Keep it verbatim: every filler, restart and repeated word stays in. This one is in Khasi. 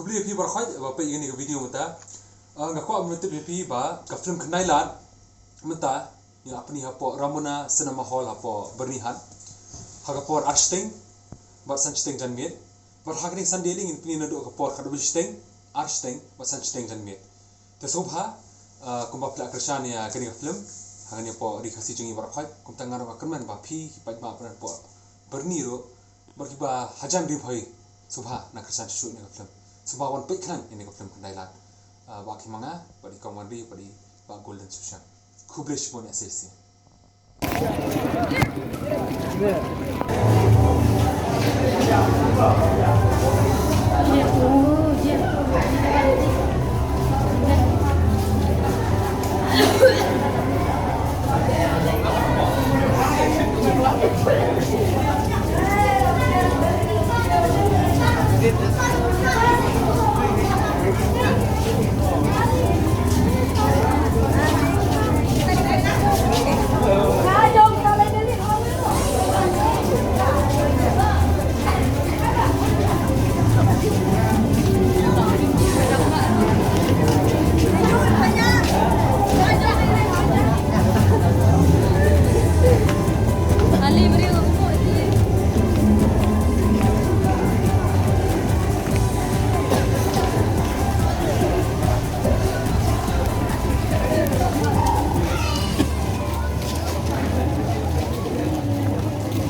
Khublei ïa phi baroh ba peit ïa kane ka video mynta. Ah, nga kwah ban tip ïa phi ba ka film Khyndai Lad mynta ngi la pyni hapoh Ramona Cinema Hall hapoh Byrnihat ha ka por ar shiteng bad san shiteng janmiet. Bad ha kane ka Sunday lei ngin pyni naduh ka por khatwei shiteng, ar shiteng bad san shiteng janmiet. Te sngewbha, ah, kumba phi la kyrshan ïa kane ka film ha kane hapoh Ri Khasi jong ngi baroh, kumta nga ruh nga kyrmen ba phi ki paidbah hapoh Byrni ruh bad kiba hajan Ri Bhoi, sngewbha na kyrshan shuh ïa kane ka film. Sngewbha wan peit khnang ïa kane ka film Khyndai Lad. Ah, Bah Khim Manga bad i Kong Wanri bad i Bah Golden Sushang. Khublei shibun ïa shisien.